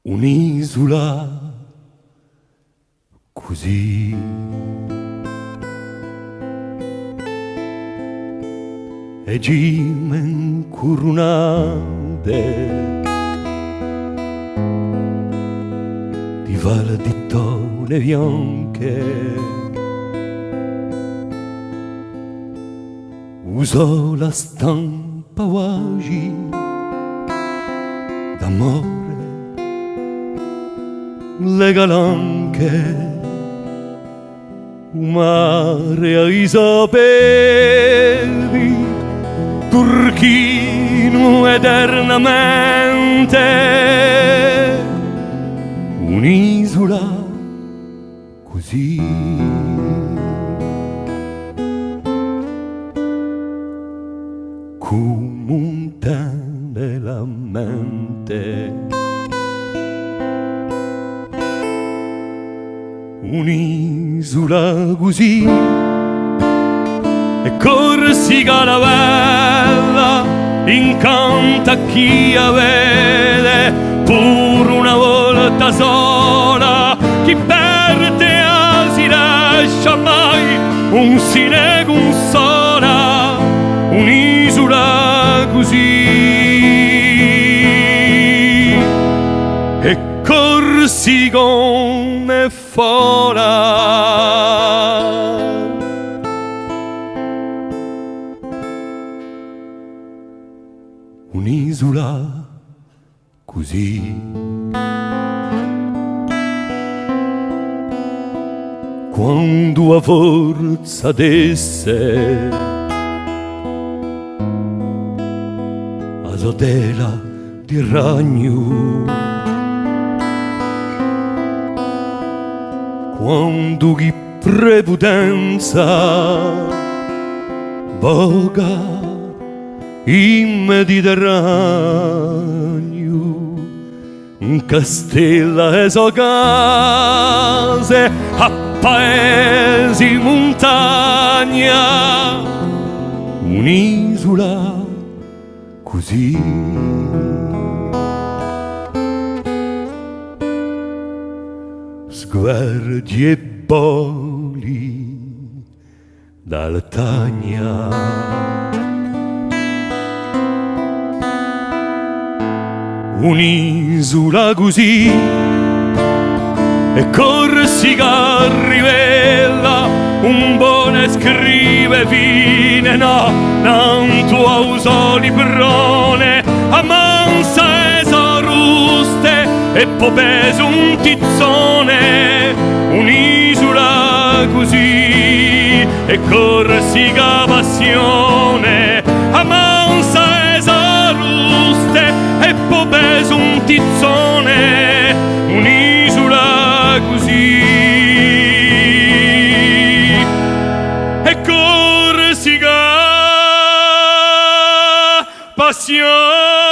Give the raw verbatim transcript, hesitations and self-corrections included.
Un'isula cusì, è cime incurunate di faldittone bianche, u sole stampa quasi d'amore le calanche, u mare à i so pedi turchinu eternamente, un'isula cusì, cum'è un tene la mente. Un'isula cusì, è Corsica la bella, incanta à chì a vede, puru una volta sola, chì per te a si lascia, mai ùn si ne cunsola, un'isula cusì, è Corsica ùn hè fola. Un'isula cusì, quandu a forza d'esse a so tela di ragnu, quandu chì preputenza voga in Mediterraniu, incastella e so case à paesi muntagna, un'isula cusì, sguardi è voli d'Altagna. Un'isula cusì, è Corsica rivela un bone scrive fine, nò, nantu à u so librone, ammansa e so ruste è po pesa un tizzone, un'isula cusì, è Corsica passione, ammansa e so ruste è po pesa un tizzone, un'isula cusì, è Corsica passione.